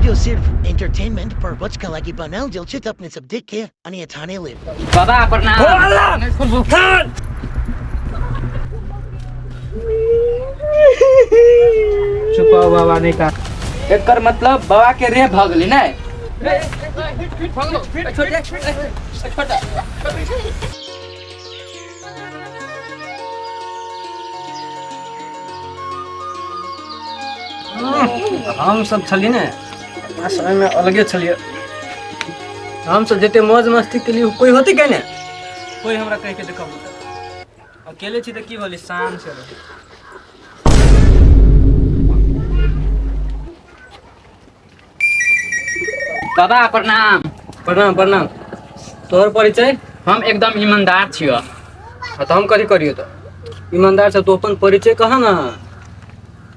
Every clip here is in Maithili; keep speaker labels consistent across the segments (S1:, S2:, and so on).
S1: वीडियो सिर्फ एंटरटेनमेंट पर्पज का लागी बनल जल छै त अपने सब देख के अनि थाने लेब।
S2: बाबा प्रणाम।
S3: चुप हो बाबा नहीं का
S2: एकर मतलब बाबा के रे भऽ गेलै ने।
S3: हम सब छलियै ने अपना समयमे अलगे छलियै। हम सब जते मौज मस्ती केलियै कोई होते के ने कोई हमरा कहि के देखब। अकेले छी तऽ की बोली शान से रही।
S2: बाबा प्रणाम।
S3: प्रणाम प्रणाम। तोहर परिचय?
S2: हम एकदम ईमानदार छियो।
S3: हाँ तो हम कथी करियो तो ईमानदार से तू अपन परिचय कह ना।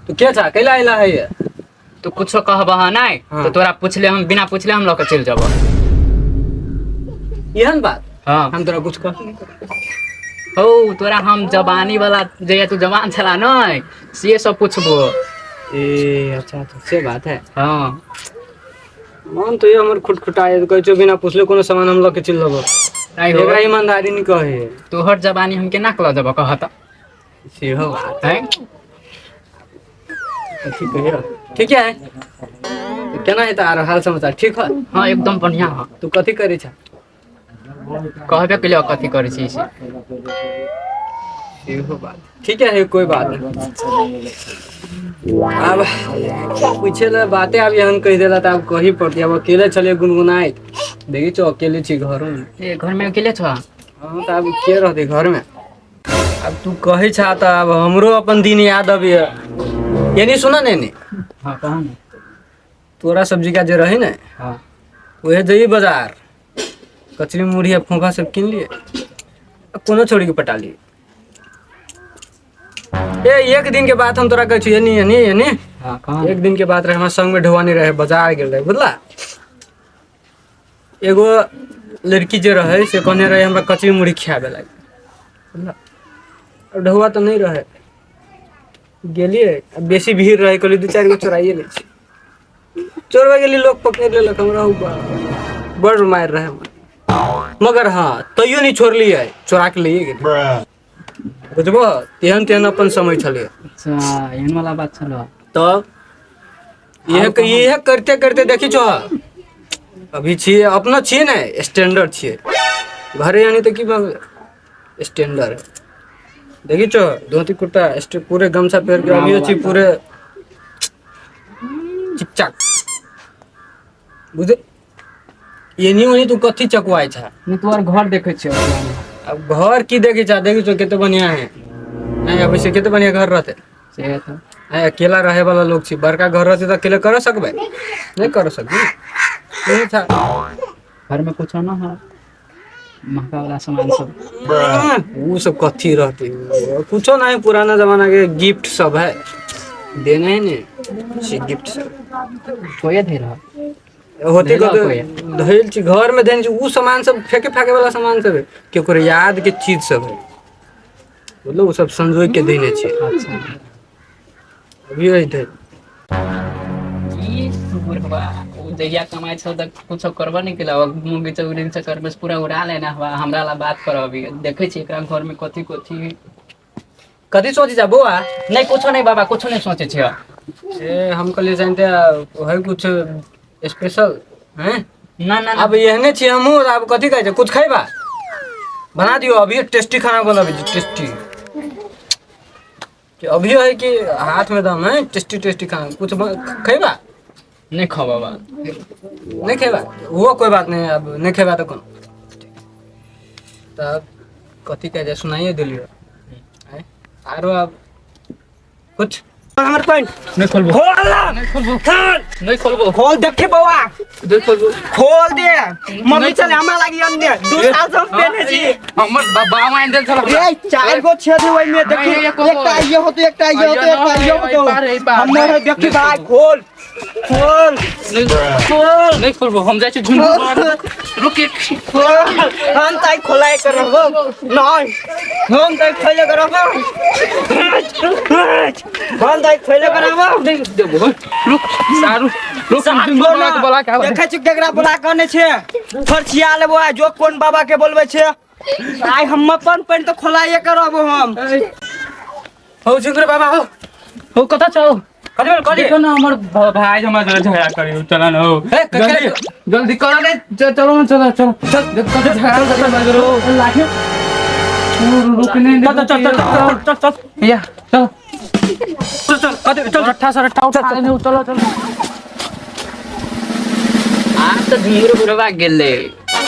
S3: तू के छा कैला अइला है ये?
S2: तू कुछो कहबह नहीं
S3: हाँ।
S2: तो तोरा पूछले हम बिना पूछले हम लऽ के चलि जेबो।
S3: एहन बात?
S2: हाँ।
S3: हम तोरा कुछ कह
S2: हौ तोरा हम जवानी वाला जहिया तू जवान छला नहीं से सब पूछबो।
S3: ए अच्छा अच्छा से बात है।
S2: हाँ
S3: मन तो ये हमर खुटखुटाए कहै छौ बिना पूछले कोनो सामान हम लऽ के चलि लेबो।
S2: नहीं हो।
S3: एकरा ईमानदारी नहीं कहे।
S2: तोहर जवानी हम केना के लऽ जेबो कहत?
S3: सेहो बात
S2: हैं?
S3: ठीक है ठीक है। केना हेतै आरो हाल समाचार ठीक है?
S2: हाँ एकदम बढ़िया है।
S3: तू कथी करै छ?
S2: कहबे के लिए कथी करै छी से।
S3: सेहो बात ठीक है कोई बात नहीं। अब पूछे ला बातें अब एहन कहि देला तऽ आब कही पड़ती। अब अकेले छलियै गुनगुनाइत देखै छौ अकेले छी घरो में।
S2: ए घर में अकेले छ?
S3: हाँ तऽ आब के रहतै घर में। अब तू कहै छा तऽ आब हमरो अपन दिन याद अबैया। यानी सुना ने ने।
S2: हाँ कह ने।
S3: तोरा सब्जी का जे रही ने
S2: हाँ
S3: उहे जइए बाजार कचरी मुढ़ी आ फोफा सब किन लिए कोनो छोड़ी के पटा लिए। ए एक दिन के बात हम तोरा कहै छी एनी एनी एनी।
S2: हाँ कह
S3: एक दिन के बात रहे हमरा संग में ढोवानी रहे बाजार गेल रहे बुझला। एगो लड़की जे रहे से कहने रहे हमरा कचरी मुढ़ी खियाबे लागी बुझला। अब ढौआ तऽ नहीं रहे गेलियै बेसी भीड़ रहे कहलियै दू चारि गो चोराइए लै छी। चोरबे गेली लोग पकड़ लेलक हमरा बड़ मारि रहे हमरा। मगर हाँ तैयो नहीं छोड़लियै चोरा के लैए गेलियै बुझबो। तेहन तेहन अपन समय छलै।
S2: अच्छा एहन वाला बात छलो।
S3: तब यह करते करते देखी छो अभी छियै अपना छियै ने स्टैंडर्ड छियै घरे यानी तऽ की भऽ गेलै स्टैंडर्ड। देखी छो धोती कुर्ता पूरे गमछा पहिर के अभियो छी पूरे चिकचाक बुझे। एनी ओनी तू कथी चकवाइ छा?
S2: नहीं तोहर घर देखै छियौ।
S3: अब घर की देखै छा? देखै छौ कते बढ़िया है। नहीं अब से कते बढ़िया घर रहते
S2: से तो
S3: नहीं अकेला रहे वाला लोग छी। बड़का घर रहते तऽ अकेले कर सकबै? नहीं कर सकबी। नहीं था
S2: घर में कुछ ना है महंगा वाला सामान सब।
S3: वो सब कथी रहते कुछो नहीं पुराना जमाना के गिफ्ट सब है देना है ने से गिफ्ट सब
S2: कोई दे रहा
S3: होते
S2: धैल
S3: कते
S2: कोई?
S3: धैल छी घर में देने छी उ सामान सब फेंके फाके वाला सामान सब है केकरो याद के चीज सब है मतलब उ सब संजोग के देने छी।
S2: अच्छा
S3: अभी वही धैल
S2: ई बुढ़वा उ जहिया कमाइ छौ तऽ कुछो करबो नहीं केलक मूँगी चौरी चक्कर में पूरा उड़ा लेना हुआ हमरा ला बात कर। अभी देखै छी एकरा घर में कथी कथी
S3: कथी सोचै छा बौआ?
S2: नहीं कुछो नहीं बाबा कुछो नहीं सोचै छियै।
S3: ए हम कहलियै जानते है कुछ स्पेशल हैं?
S2: ना ना
S3: अब एहने छियै हमहूँ। आब कथी कहै छै कुछ खैबा बना दियौ अभी टेस्टी खाना बनाबै छी टेस्टी। अभियो है कि हाथ में दम है टेस्टी टेस्टी खाना कुछ खैबा?
S2: नहीं खा बाबा।
S3: नहीं खैबा वो कोई बात नहीं। अब नहीं खैबा तऽ कोनो तब कथी कहै छै सुनाइए देलियौ। आरो अब कुछ
S4: हमर पैंट
S2: नहीं खोलबो।
S4: खोल
S2: नहीं खोलबो। नहीं खोलबो।
S4: खोल देखे बौआ
S2: नहीं खोलबो।
S4: खोल दे मम्मी चले हमरा लागी अन्य 2 साल से हम पेने छी।
S2: हमर बाबा आनि देल छल हमरा।
S4: ए 4 गो छेद है ओइ में देखी।
S2: नहीं, एको गो।
S4: एकटा ये होतो एकटा ये होतो एकटा ये होतो।
S2: एहि पार, एहि पार।
S4: हमर है देखी भाई खोल खोल
S2: नहीं
S4: खोल।
S2: नहीं खोलबो हम जाइ छी झुनझुन। रुक
S4: खोल हम ताई खोलाय कर रहबो नहीं हम ताई खोले कर रहबो हम ताई खोले कर रहबो।
S2: नहीं देबो रुक सारू।
S5: रुक बोला के बोला के
S4: देखै छी केकरा बोला के आनै छै फरछिया लेबो आ जो कोन बाबा के बोलबै छै आइ हम अपन पैंट तऽ खोलाइए करब हम।
S5: हो झुंगुर बाबा हो हो कता छौ?
S3: कथी भेल कथी?
S5: देखो ना हमर भाई हमरा जोरे झगड़ा करी चल न हो।
S3: ए,
S5: जल्दी जल्दी करो ने चलो न चलो चलो
S3: चल
S5: देख कत झगड़ा कर करो
S3: लाठी
S5: रुक नहीं
S3: चल चल चल चल चल चल
S5: या चल
S3: चल चल कथी चल
S5: रट्ठा से रट्ठा उठा लेने चलो चलो।
S2: आज तो झुंगुर बुढ़वा गेले।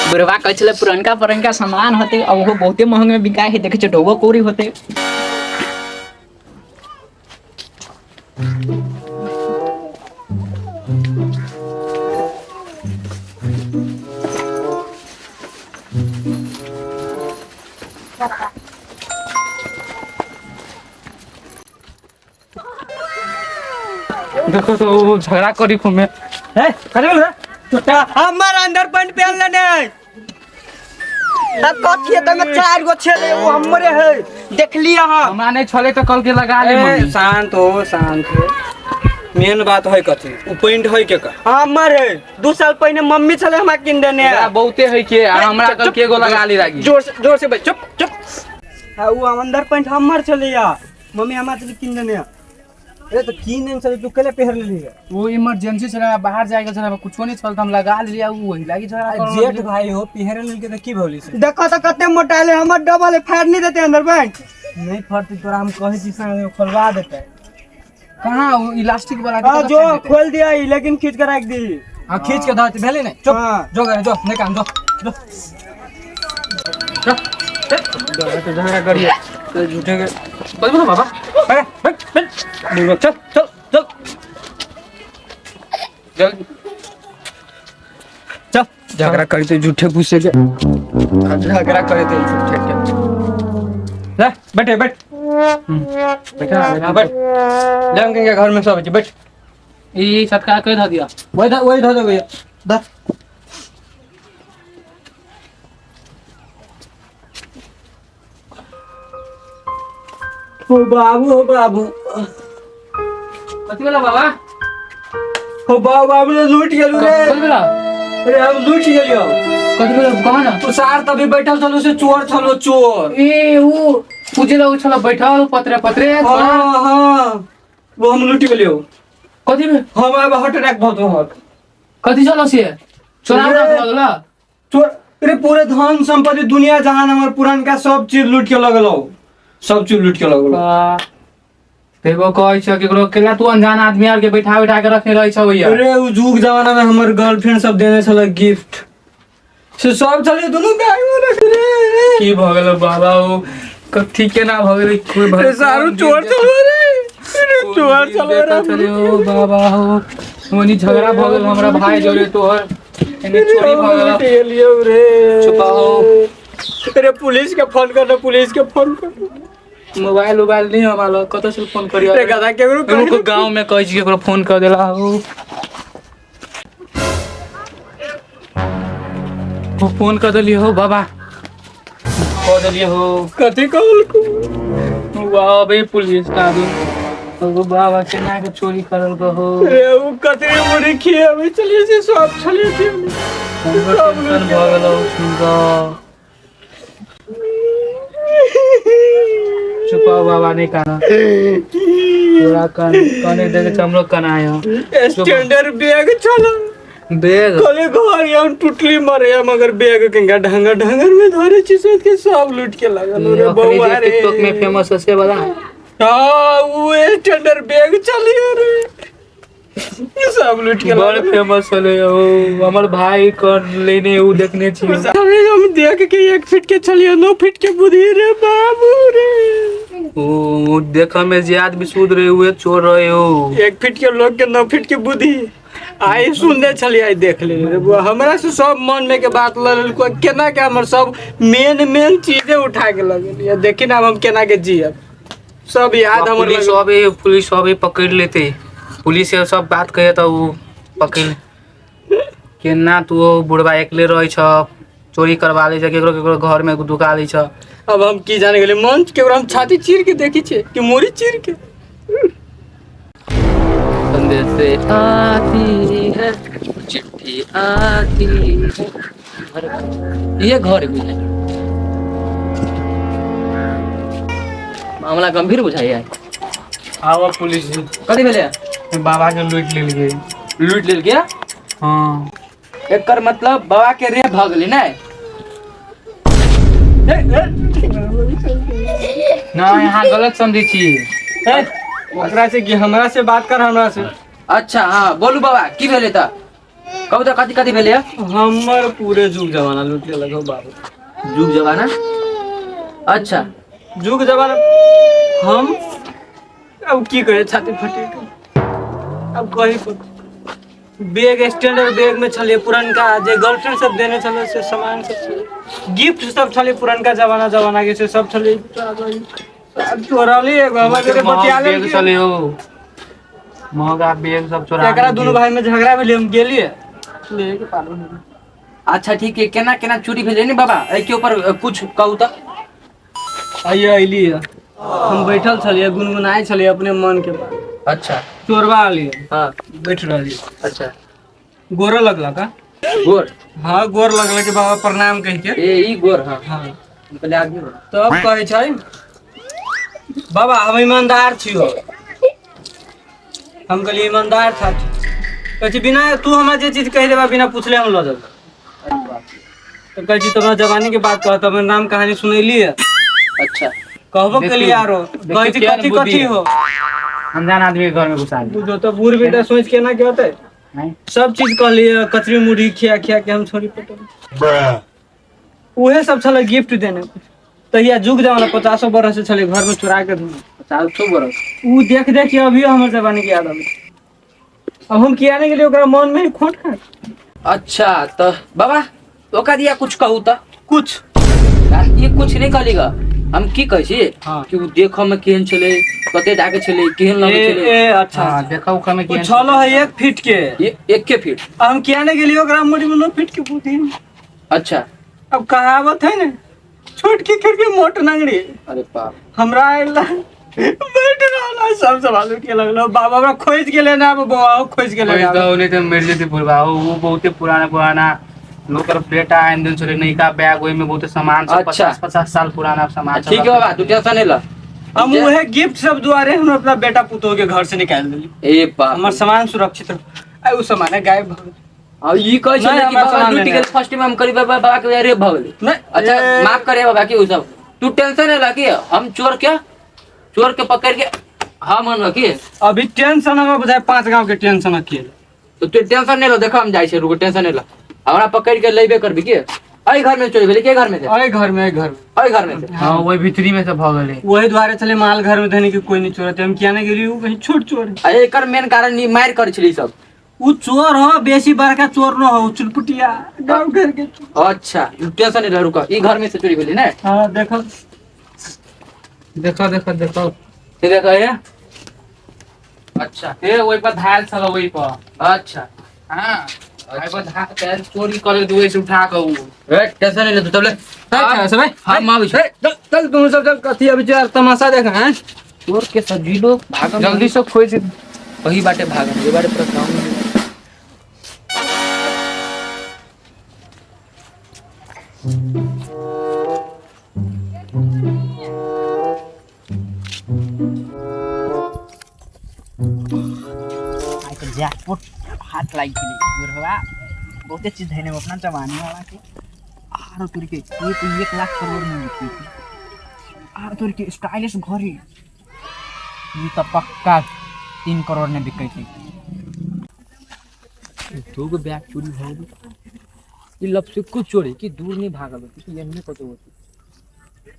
S2: बुढ़वा कहै छलै पुरनका पुरनका सामान होते आ ओहो बहुते महंग में बिकाय है, देखै छै ढोबो कोरी होते।
S5: देखो तो वो झगड़ा करी खूब में।
S3: ए कथी भेल रे?
S4: छोटा हमर अंदर पैंट पहन लेने है। तब कथी है तमे चार गो छेले वो हमरे है देखली अहाँ।
S5: हमरा नहीं छले तो कल के लगा ले
S3: ए,
S5: मम्मी।
S3: शांत हो शांत हो। मेन बात है कथी उ पैंट है के का?
S4: हमर है 2 साल पहिने मम्मी छले हमरा किन देने।
S5: एकरा बहुते है के आ हमरा कल के एगो लगा ली रागी।
S3: जोर से चुप चुप।
S4: हां उ अंदर पैंट हमर छले या मम्मी हमरा छले किन देने।
S3: अरे तो किन देने छले तू केले पहन लेली है?
S5: वो इमरजेंसी छले बाहर जाय के छले कुछो नहीं छल त हम लगा लिया उ वही लागी झगड़ा करऽ
S3: जेठ भाई हो पहन लेल के त की भौली से?
S4: देखो तो कते मोटा ले हमर डबल है फाड़ नहीं देते अंदर पैंट।
S3: नहीं फटती तोरा हम कहै छी संग खोलवा देते।
S5: कहां वो इलास्टिक वाला के
S4: हां जो खोल दिया ई लेकिन खींच के रख दी।
S3: हां खींच के धर भेले नहीं चुप। जो करे जो नहीं काम जो जो तो झगड़ा करिए तो झूठे के
S5: बोल बोल बाबा।
S3: अरे बैठ बैठ चल चल चल
S5: जल्दी
S3: चल झगड़ा करते झूठे पूछे के झगड़ा करते झूठे के। ले बैठे बैठ
S5: बैठा
S3: बैठ बैठ जाम के घर में सब बैठ।
S5: ई सटका के धर दिया
S3: वही धर दे भैया धर। ओ बाबू ओ बाबू
S5: कथी वाला बाबा?
S3: ओ बाबू बाबू ने लूट गेलू रे।
S5: कथी वाला?
S3: अरे हम लूट गेलियो।
S5: कथी वाला कहा ना?
S3: तू सार तभी बैठल छलो से चोर छलो चोर।
S5: ए उ पूजे लग छलो बैठल पत्रे पत्रे।
S3: हां हां वो हम लूट गेलियो।
S5: कथी में?
S3: हम अब हार्ट अटैक बहुत हो।
S5: कथी छलो से? चोरा लगला
S3: चोर। अरे पूरे धन संपत्ति दुनिया जहान हमर पुरानका सब चीज लूट के लगलो सब चीज लूट के लगलो।
S5: तेगो कहै छ केकरो केला तू अनजान आदमी आर के बैठा बैठा के रखने रहै छ भैया।
S3: अरे उ जुग जमाना में हमर गर्लफ्रेंड सब देने छल गिफ्ट से सब छले दुनू बैग में रख रे।
S5: की भ गेल बाबा ओ कथी केना भ गेलै कोई
S3: अरे सारू चोर चलो रे। अरे चोर चलो रे
S5: ओ बाबा हो ओनी झगड़ा भ गेल हमरा भाई जोरे तोहर एने चोरी भ गेल
S3: गेलियो रे।
S5: छुपाओ।
S3: अरे पुलिस के फोन कर पुलिस के फोन कर।
S5: मोबाइल मोबाइल नहीं हमारा लग कत से फोन करियो?
S3: रे गधा केकरो
S5: रुको गांव में कहै छी केकरो फोन कर देला हो। हो फोन कर देलियो हो बाबा कर देलियो हो।
S3: कथी कहल को?
S5: वाह बे पुलिस का दू ओ बाबा केना के चोरी करल को हो।
S3: रे उ कतरी मुड़ी खियाबै चलिए से सब छलिए थे
S5: सब भ गेल सुन छुपाओ बाबा नहीं काना पूरा कान काने देखे हम लोग कनायो।
S3: स्टैंडर्ड बैग चलो
S5: बैग
S3: कले घर हम टूटली मरे मगर बैग केंगा ढंगा ढंगर में धरे छी सोच के सब लूट के लागल रे बउआ रे।
S5: टिकटॉक में फेमस से वाला
S3: हां उ स्टैंडर्ड बैग चलियो रे सब लूट के
S5: बड़ फेमस होले ओ हमर भाई कर लेने उ देखने छी।
S3: हम देख के 1 फीट के चलियो 9 फीट के बुद्धि रे बाबू रे।
S5: ओ देख में जे आदमी सूद रहे हुए चोर रहे हो।
S3: 1 फीट के लोग के 9 फीट के बुद्धि आई सुनने छलिए आई देख ले रे बुआ। हमरा से सब मन में के बात लड़ल को केना के हमर सब मेन मेन चीजें उठा के लगल देखी ना अब हम केना के जियब सब याद हमर।
S5: पुलिस सब पकड़ लेते पुलिस से सब बात कहे तो उ पकड़ केना तू बुढ़वा एकले रहे छ चोरी करवा ले छ केकरो केकरो घर में दुका ले छ।
S3: अब हम की जाने गेले मन के हम छाती चीर के देखी छे कि मोरी चीर के।
S2: हिंद से आती है चिट्ठी आती है। ये घर है बुझाइ, मामला गंभीर बुझाइ है।
S3: आवा पुलिस जी।
S2: कथी भेलै?
S3: बाबा के लूट लेल गए।
S2: लूट लेल गया?
S3: हाँ।
S2: एकर मतलब बाबा के रेप भऽ गेलै ने?
S5: ना यहाँ गलत समझै छी।
S3: ओकरा से कि हमरा से बात कर, हमरा से।
S2: अच्छा हाँ बोलू बाबा, की भेलै तऽ कहू तऽ, कथी कथी भेलै?
S3: हमर पूरे जुग जमाना लूट लेलक हौ बाबू।
S2: जुग जमाना? अच्छा
S3: जुग जमाना। हम अब की कहे, छाती फटे अब कही। बैग स्टैंडर्ड बैग में छलै पुरनका, जे गर्लफ्रेंड सब देने छलै से सामान सब छलै, गिफ्ट सब छलै पुरनका जमाना जमाना के से सब छलै। अब चोरली एगो हमरा के बतिया
S5: बैग
S3: लेल
S5: छलै हो, महंगा बैग सब चोरा।
S3: एकरा दुनू भाई में झगड़ा भेलै, हम गेलियै ले के पालू।
S2: अच्छा ठीक है, केना केना चोरी भेलै ने बाबा, एहिके ऊपर कुछ कहू तऽ।
S3: आइए अइली, हम बैठल छलियै गुनगुनाइ छलियै अपने मन के बात।
S2: अच्छा।
S3: चोरबा अलियै।
S2: हाँ।
S3: बैठ रहलियै।
S2: अच्छा।
S3: गोरो लगलक।
S2: गोर?
S3: हाँ गोर लगलक बाबा प्रणाम कहि के।
S2: ए ई गोर? हाँ
S3: हाँ।
S2: पहले आदमी हो।
S3: तब कहै छै बाबा हम ईमानदार छियो। हम कहलियै ईमानदार था? कहै छै बिना तू हमरा जे चीज कहि देबा बिना पूछले हम लऽ जेबो। तऽ कहै छी तऽ हमरा जवानी के बात कह, तब नाम कहानी सुनेलियै।
S2: अच्छा।
S3: कहबो केलियै आरो कहै छै कथी कथी हो।
S5: अनजान आदमी के घर में घुसा ली।
S3: बुझो तऽ बूढ़ बेटा सोच के ना के होतै। सब चीज कहलियै, कचरी मुढ़ी खिया खिया के हम छोड़ी पटल। उहे सब छलै गिफ्ट देने तहिया जुग जमाना 50 बरस से छलै घर में चुरा के धुन।
S2: 50 बरस?
S3: उ देख देख के अभियो हमर जवानी के याद आबै। अब हम किया नहीं गेलियै ओकरा मन में खोट खा।
S2: अच्छा तऽ बाबा ओकरा दिया कुछ कहू तऽ।
S3: कुछ
S2: ये कुछ नहीं कहलीगा। हम की कहै छी कि उ देखऽ में केहन छलै, कते डाके छलै, केहन लगै छलै।
S3: ए अच्छा
S5: हाँ देखा उखा में
S3: उ
S5: केहन
S3: छलो है 1 फीट के।
S2: एके फीट?
S3: हम किया नहीं गेलियै ओकरा मुड़ी में 9 फीट के बुद्धि।
S2: अच्छा।
S3: अब कहावत है ने, छोट की खिड़की मोट नंगड़ी।
S2: अरे बाप।
S3: हमरा आइला बैठ रहल सब सवाल उठे लगलो बाबा हमरा खोज गेलै ना, बौआ खोज गेलै
S5: कोई
S3: ना।
S5: दो नहीं तो मर जेते बुढ़बा। वो बहुते पुराना पुराना लोकर बेटा आइन दिन छलै नयका बैग, ओहि में बहुते सामान सब।
S2: अच्छा।
S5: 50-50 साल पुराना सामान सब।
S2: ठीक है बाबा, तू टेंशन नहीं ल।
S3: हम उहे गिफ्ट सब दुआरे हम अपना बेटा पुतोह के घर से निकाल देली।
S2: ए बाप।
S3: हमर सामान सुरक्षित रह। आ उ सामान गायब भ गेल।
S2: आ ई कहै छलै
S3: नहीं,
S2: कि
S3: हमरा
S2: बाबा
S3: सामान
S2: लूटि
S3: लेने
S2: गेल फर्स्ट में, हम करी बाबा बाबा के रेप भऽ गेलै।
S3: नहीं।
S2: अच्छा माफ करे बाबा की उ सब, तू टेंशन नहीं ल की हम चोर के पकड़ के हम अनब की।
S3: अभी टेंशन हमरा बुझाय 5 गांव के टेंशन अकेले।
S2: तो तू टेंशन नहीं ल, देखो हम जाइ छै, रुको टेंशन नहीं ल, हमरा पकड़ के लेबे करबी की। एहि घर में चोरी भेलै के घर में से?
S3: अरे घर में, अरे घर में,
S2: एहि घर में से।
S5: हाँ वही भीतरी में से भऽ गेलै।
S3: वही द्वारे छलै माल घर में धनी के कोई नहीं चोरते। हम किया नहीं गेली उ कहीं छोट चोर है।
S2: आ एकर मेन कारण ई मारि कर छलै सब।
S3: उ चोर हो, बेसी बड़का चोर न हो, चुटपुटिया गांव घर के चोर।
S2: अच्छा टेंशन नहीं ल, रुको ई घर में से चोरी भेलै ने?
S3: हाँ देखो
S5: देखो देखो देखो
S2: ठीक है कहे। अच्छा
S5: ए ओहि पर धायल छल ओहि पर।
S2: अच्छा
S5: हाँ ओहि पर धायल चोरी करे दुए से उठा के उ।
S2: ए टेंशन नहीं ले तू, तब ले।
S3: अच्छा सब
S2: हम आबै छी।
S3: चल चल तुम सब चल कथी अभी यार तमाशा देख हैं।
S2: चोर के सजीलो भागम
S5: जल्दी से खोज।
S2: वही बाटे भागम, ये बाटे पूरा गांव में।
S4: आइ तऽ जैकपॉट हाथ लागि गेलै बुढ़वा, बहुते चीज धैने अपना जवानी वाला के। आरो तोरी के 1 लाख करोड़ में बिकै छै। आरो तोरी के स्टाइलिश घड़ी ई तऽ पक्का 3 करोड़ में बिकै छै।
S2: दू गो बैग चोरी भऽ गेल। ई लपसिक्कू चोरी कि दूर नहीं भागल होती कि एहने कतौ होती।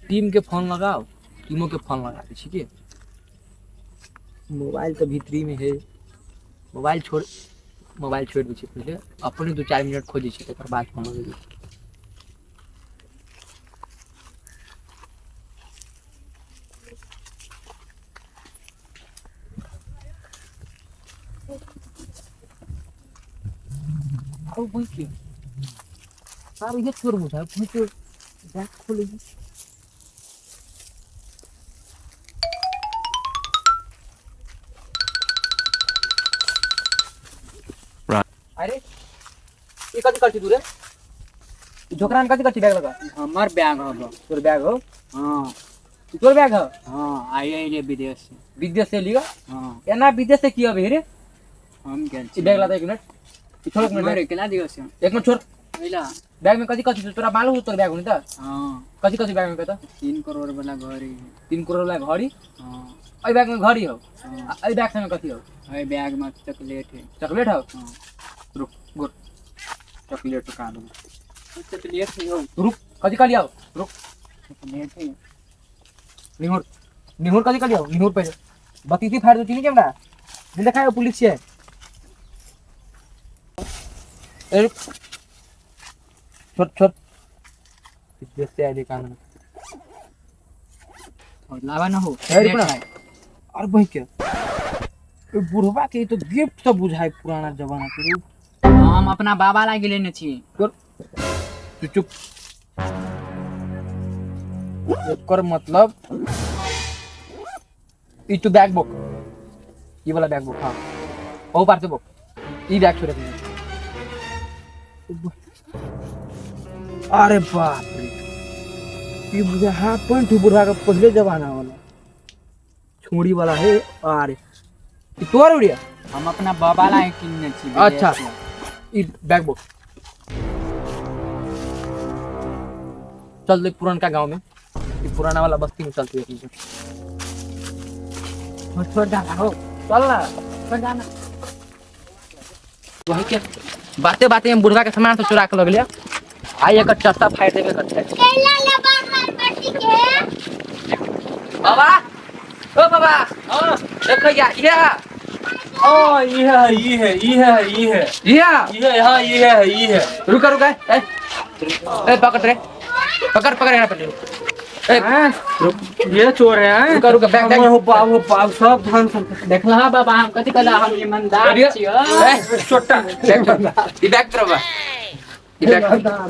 S2: टीम के फोन लगाओ, टीमो के फोन लगा दै छी की। मोबाइल तऽ भीतरी में है, मोबाइल छोड़ दै छी पहिले, अपने 2-4 मिनट खोजै छी तकर बाद फोन लगै छी। आरो वही के आरो ये चोर बुझाय, वही चोर बैग खोले।
S4: अरे ई कथी करछी तू रे? ई झोकरा में कथी करछी बैग लगा?
S2: हमर बैग हो।
S4: तोर बैग हो?
S2: हाँ।
S4: ई तोर बैग हो?
S2: हाँ, आइए रे विदेश से।
S4: विदेश से लिया?
S2: हाँ।
S4: एना विदेश से की अबे रे?
S2: हम गेल
S4: ई बैग लाता एक मिनट। ई छोड़ एक मिनट।
S2: मरे केना दियो से?
S4: एक मिनट छोड़।
S2: बुझला?
S4: बैग में कथी कथी तोरा मालूम हो तोर बैग होनी त?
S2: हाँ।
S4: कथी कथी बैग में कहता?
S2: 3 करोड़ वाला घड़ी।
S4: 3 करोड़ वाला घड़ी?
S2: हाँ।
S4: एहि बैग में घड़ी हो?
S2: हाँ।
S4: आ एहि बैग में कथी हो?
S2: एहि बैग में चॉकलेट है।
S4: चॉकलेट हो?
S2: हाँ।
S4: रुक गुड। चॉकलेट का दू।
S2: चॉकलेट है हो।
S4: रुक कथी कहलियो? रुक।
S2: चॉकलेट है।
S4: निहुर निहुर कथी कहलियो? निहुर पहिले बतीसी फाड़ दो चीनी के हमरा। नहीं देखायो पुलिस छियै। ए रुक। छोड़ छोड़। विदेश से आइले कान।
S2: और लावा ना हो।
S4: ए, रुक ना। अरे भाई के ए बुढ़वा के तो गिफ्ट सब बुझाए पुराना जमाना के।
S2: हम अपना बाबा लागी लेने छी।
S4: तू चुप। एकर मतलब ई तू बैग बुक, ई वाला बैग बुक। हाँ ओ पार से बुक, ई बैग छोड़ दे। अरे बाप रे, ई बुझा हाफ पैंट बुढ़वा के पहले जमाना वाला छोड़ी वाला है। अरे ई तोर उड़िया?
S2: हम अपना बाबा लागी किनने छी।
S4: अच्छा ई बैग बुक। चल दे पुरानका गांव में, ये पुराना वाला बस्ती में चलती है।
S2: छोड़ जाना हो,
S4: चल ना,
S2: छोड़ जाना।
S5: वही के बाते बाते में बुढ़वा के सामान सब चुरा के लग लिया। आई एक चस्ता फाड़ देबे करते। बाबा ओ बाबा, हां देखो या या
S3: ओ ये है ये है ये है ये है
S5: या
S3: ये है, हां ये है ये है।
S5: रुका रुका, ए ए पकड़ रे, पकड़ पकड़ यहाँ पे। ए रुक,
S3: ये चोर है।
S5: रुका रुका, बैग बैग।
S3: हो बाप हो बाप, सब धन संपत्ति।
S2: देखला हा बाबा, हम कथि कहला, हम ईमानदार छियो।
S5: ए
S3: छोटा
S5: ई बैग पकड़ बा, ई बैग,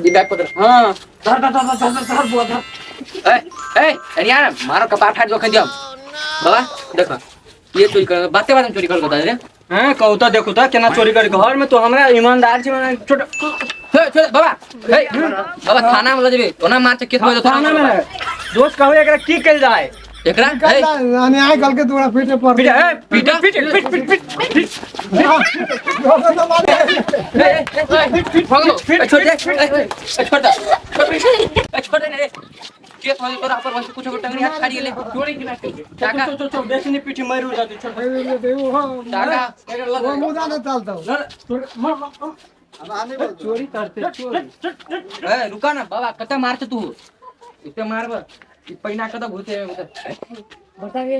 S5: ई बैग पकड़। हां
S3: धर धर धर धर धर बुआ धर।
S5: ए ए अरे यार मारो कपार फाड़ दो खदियो। बाबा देखो ये चोरी कर, बाते बाते में चोरी कर बता रे।
S3: हैं कहू त देखू त केना चोरी कर घर में। तो हमरा ईमानदार छी माने छोटा।
S5: छोड़ छोड़ बाबा, ए बाबा थाना में ल जेबे, ओना मार के केस हो जेतो।
S3: थाना में दोस्त कहू एकरा की कइल जाए?
S5: एकरा ए
S6: अन्याय कल के तोरा पीटे पर
S3: पीटे, ए
S5: पीटा
S3: पीट पीट पीट पीट पीट।
S5: भागो, ए छोड़ दे, ए छोड़ दे, ए छोड़ दे रे। केस हो जेतो तोरा पर, वैसे कुछ टंगरी हाथ छाड़ी गेले।
S3: चोरी केना कइल?
S5: टाका।
S3: चल चल चल बेसनी पीठी मरू जाती। छोड़
S5: टाका
S3: एकरा लग
S6: मुदा न चलतो।
S3: चोरी करते चोरी।
S5: ए रुका ना बाबा, कत मार तू इते मारब ई पैना कत घुसे उधर
S2: बता के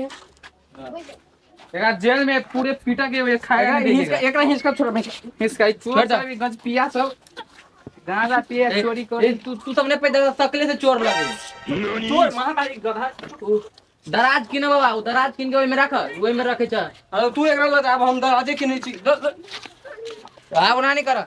S7: एकरा जेल में पूरे पीटा के खाएगा नहीं देखेगा।
S3: एकरा हिसका छोड़ में
S7: हिसका चोर
S5: छोड़ दे।
S7: सब गंज पिया सब गांजा पिया चोरी करे।
S5: तू तू सबने पैदा सकले से चोर लगे।
S3: चोर महामारी गधा।
S5: दराज किन बाबा, उ दराज किन के ओइ में राख, ओइ में रखे छ।
S3: अरे तू एकरा लग, अब हम दराजे किनै छी।
S5: आ ओना नहीं कर।